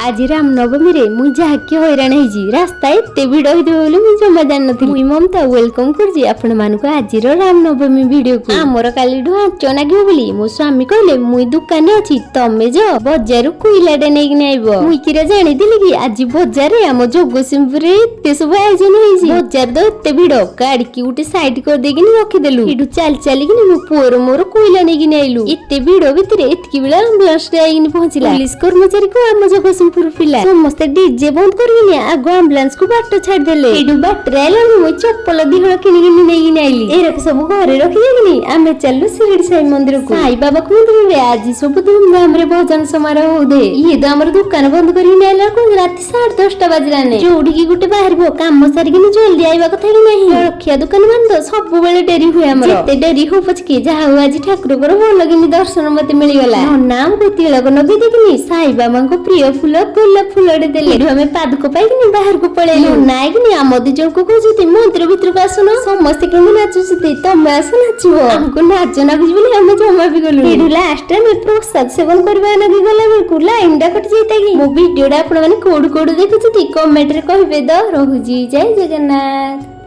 ଆଜି ରାମନବମୀରେ ମୁଁ ଯାହାକି ହଇରାଣ ହେଇଛି। ରାସ୍ତା ଏତେ ଭିଡ଼ ହେଇଥିବ ବୋଲି ମୁଁ ଜମା ଜାଣିନଥିଲି। ମୁଇଁ ମମତା welcome କରୁଛି ଆପଣମାନଙ୍କୁ ଆଜିର ରାମନବମୀ ଭିଡିଓକୁ। ଆମର କାଲିଠୁ ଆଞ୍ଚ ନାଗିବ ବୋଲି ମୋ ସ୍ୱାମୀ କହିଲେ, ମୁଇଁ ଦୋକାନରେ ଅଛି, ତମେ ଯାଅ ବଜାରରୁ କୁଇଲାଟେ ନେଇକିନି ଆଇବ। ମୁଇଁ କିରା ଜାଣିଥିଲି କି ଆଜି ବଜାରରେ ଆମ ଜଗତସିଂହପୁରରେ ଏତେ ସବୁ ଆୟୋଜନ ହେଇଛି। ବଜାର ତ ଏତେ ଭିଡ, ଗାଡିକି ଗୋଟେ ସାଇଡ କରିଦେଇକିନି ରଖିଦେଲୁ। ଏଠୁ ଚାଲି ଚାଲିକିନି ମୋ ପୁଅର ମୋର କୋଇଲା ନେଇକିନି ଆଇଲୁ। ଏତେ ଭିଡ ଭିତରେ ଏତିକି ବେଳେ ଆମ୍ବୁଲାନ୍ସ ଟେ ଆଇକିନି ପହଞ୍ଚିଲା। ପୋଲିସ କର୍ମଚାରୀ କୁ ଆମ ଜଗତସିଂହପୁର ପିଲା ସମସ୍ତେ ଡିଜେ ବନ୍ଦ କରିକିନି ଆଗ ଆମ୍ବୁଲାନ୍ସ କୁ ବାଟ ଛାଡିଦେଲେ। ଏଇଠୁ ବାଟରେ ଆଇଲାଣି ମୁଁ ଚପଲ ଦିହଳ କିଣିକିନି ନେଇକିନି ଆଇଲି। ଏରକ ସବୁ ଘରେ ରଖିଦେଇକିନି ଆମେ ଚାଲିଲୁ ଶିରିଡି ସାଇ ମନ୍ଦିରକୁ। ସାଇ ବାବା ମନ୍ଦିରରେ ଆଜି ସବୁ ଧୁମଧାମରେ ଭଜନ ସମାରୋହ ହଉଦେ। ଇଏ ତ ଆମର ଦୋକାନ ବନ୍ଦ କରିକିନି ଆଇଲା ବେଳକୁ ରାତି 10:30 ବାଜିଲାନି। ଯୋଉଠିକି ଗୋଟେ ବାହାରିବ, କାମ ସାରିକିନି ଜଲ୍ଦି ଆଇବା କଥା କି ନାହିଁ? ଜଳଖିଆ ଦୋକାନ ମାନେ ତ ସବୁବେଳେ ଡେରି ହୁଏ ଆମର। ଯେତେ ଡେରି ହଉ ପଛକେ, ଯାହା ହଉ ଆଜି ଠାକୁରଙ୍କର ଭଲ କିନି ଦର୍ଶନ ମତେ ମିଳିଗଲା। ନନା ଆମକୁ ତିଳକ ନଗେଇ ଦେଇକିନି ସାଇ ବାବାଙ୍କ ପ୍ରିୟ ଫୁଲ ଗୋଲାପ ଫୁଲଟେ ଦେଲେ। ଏଠୁ ଆମେ ପାଦୁକ ପାଇକିନି ବାହାରକୁ ପଳେଇଲୁ। ନନା ଆଇକିନି ଆମ ଦି ଜଣକୁ କହୁଛନ୍ତି, ମନ୍ଦିର ଭିତରକୁ ଆସୁନ, ସମସ୍ତେ କେମିତି ନାଚୁଛନ୍ତି, ତମେ ଆସ ନାଚିବ। ଆମକୁ ନାଚ ନାଗୁଛି ବୋଲି ଆମେ ଜମା ବି ଗଲୁ। ଏଠୁ ଲାଷ୍ଟ ଆମେ ପ୍ରସାଦ ସେବନ କରିବା ଲାଗି ଗଲା ବେଳକୁ ଲାଇନ ଟା କଟି ଯାଇତା କି। ମୋ ଭିଡିଓଟା ଆପଣ ମାନେ କୋଉଠୁ କୋଉଠୁ ଦେଖୁଛନ୍ତି, କମେଣ୍ଟରେ କହିବେ ତ। ରହୁଛି, ଜୟ ଜଗନ୍ନାଥ।